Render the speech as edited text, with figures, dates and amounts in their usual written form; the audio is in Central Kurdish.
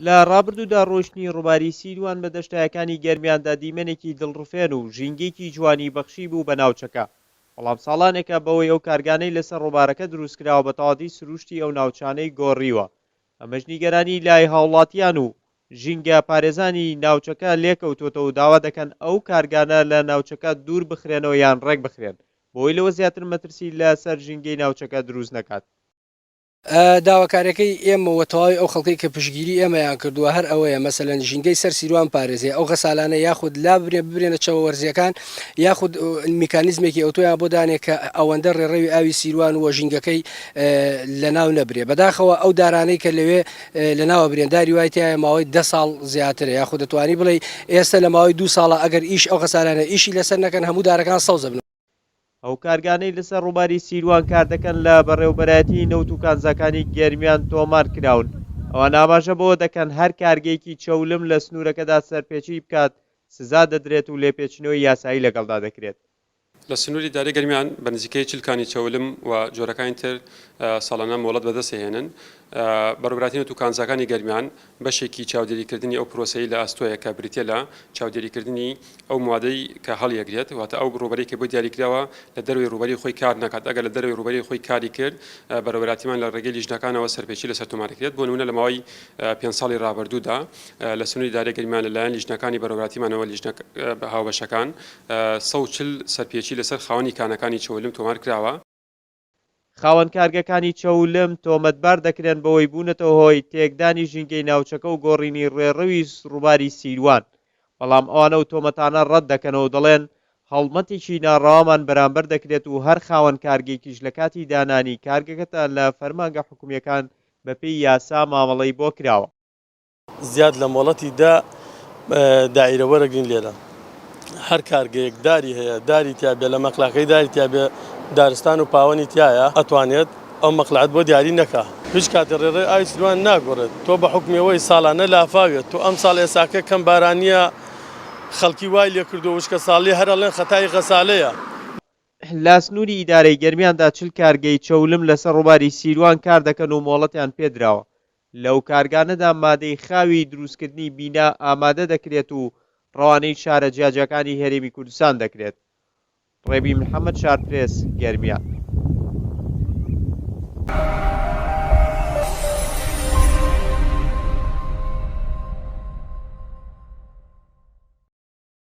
لە ڕابردوودا ڕۆیشتنی ڕووباری سیروان بە دەشتایەکانی گەرمیاندا دیمەنێکی دڵڕفێن و ژینگەیەکی جوانی بەخشیبوو بە ناوچەکە، بەڵام ساڵانێکە بەوەی ئەو کارگانەی لەسەر ڕووبارەکە دروستکراوە بەتەواوەتی سروشتی ئەو ناوچانەی گۆڕیوە، ئەمەش نیگەرانی لای هاوڵاتیان و ژینگە پارێزانی ناوچەکە لێکەوتووەتەوە و داوا دەکەن ئەو کارگانە لە ناوچەکە دوور بخرێنەوە یان ڕێکبخرێن بۆی لەوە زیاتر مەترسی لە سەر ژینگەی ناوچەکە دروست نەکات. داواکاریەکەی ئێمە و تەواوی ئەو خەڵکەی کە پشتگیری ئێمەیان کردووە هەر ئەوەیە مەسەلەن ژینگەی سەر سیروان پارێزێ ئەو غەسالانە یاخود لاببرێن ببرێنە چەوە وەرزیەکان یاخود میکانیزمێکی ئەوتۆیان بۆ دانێ کە ئەوەندە ڕێڕەوی ئاوی سیروان و ژینگەکەی لەناو نەبرێ بەداخەوە ئەو دارانەی کە لەوێ لەناوە برێن داری وای تایە ماوەی دە ساڵ زیاترە یاخود دەتوانی بڵێ ئێستا لە ماوەی دوو ساڵە ئەگەر ئیش ئەو غەسالانە ئیشی لەسەر نەکەن هەموو دارەکان سەوزە بن. ئەو کارگانەی لەسەر ڕووباری سیروان کاردەکەن لە بەڕێوەبەرایەتیی نەوت و کانزاکانی گەرمیان تۆمارکراون، ئەوان ئاماژە بەوە دەکەن هەر کارگەیەکی چەولم لە سنوورەکەدا سەرپێچیی بکات سزا دەدرێت و لێپێچینەوەی یاسایی لەگەڵدا دەکرێت. لە سنووری ئیدارەی گەرمیان بە نزیکەی 40 کانی چەولم و جۆرەکانی تر ساڵانە مۆڵەت بەدەست دەهێنن. بەڕێوەبەرایەتی نەوت و کانزاکانی گەرمیان بەشێکی چاودێریکردنی ئەو پرۆسەی لە ئەستۆیە کە بریتیە لە چاودێریکردنی ئەو موادەی کە هەڵیەگرێت، واتە ئەو ڕووبەرەی کە بۆی دیاریکراوە لە دەرەوەی ڕووبەری خۆی کار نەکات، ئەگەر لە دەرەوەی ڕووبەری خۆی کاری کرد بەڕێوەبەرایەتیمان لە ڕێگەی لیژنەکانەوە سەرپێچی لەسەر تۆمار دەکرێت، بۆ نموونە لە ماوەی پێنج ساڵی ڕابردوودا لە سنووری ئیدارەی گەرمیان لەلایەن لیژنەکانی بەڕێوەبەرایەتیمانەوە لیژنە هاوبەشەکان 140 سەرپێچی لەسەر خاوەنی کانەکانی چەولم تۆمار کراوە. خاوەن کارگەکانی چەولم تۆمەتبار دەکرێن بەوەی بوونەتە هۆی تێکدانی ژینگەی ناوچەکە و گۆڕینی ڕێڕەوی ڕووباری سیروان، بەڵام ئەوان ئەو تۆمەتانە ڕەت دەکەنەوە و دەڵێن، هەڵمەتێکی ناڕەوامان بەرامبەر دەکرێت و هەر خاوەن کارگەیەکیش لە کاتی دانانی کارگەکەتە لە فەرمانگە حکومییەکان بەپێی یاسا مامەڵەی بۆ کراوە. زیاد لە مۆڵەتی دە دائیرە وەرەگرین لێرە هەر کارگەیەک داری هەیە داری تیابێ لە مەقلاکەی داری تیابێ دارستان و پاوەنی تایە ئەتوانێت ئەو مەقلعەت بۆ دیاری نەکا هیچ کاتێ ڕێڕێ ئاوی سروان ناگۆڕێت تۆ بە حوکمی ئەوەی ساڵانە لافاوێت تۆ ئەم ساڵ ئێساکە کەم بارانیە خەڵکی وای لێ کردووە وشکە ساڵی هەر ئەڵێن خەتای غەسالەیە. لە سنووری ئیدارەی گەرمیاندا 40 کارگەی چەولم لەسەر ڕووباری سیروان کاردەکەن و مۆڵەتیان پێدراوە، لەو کارگانەدا مادەی خاوی دروستکردنی بینا ئامادە دەکرێت و ڕەوانەی شارە جیاجیاکانی هەرێمی کوردستان دەکرێت. ڕێبین محەمەد شارپرێس، گەرمیان.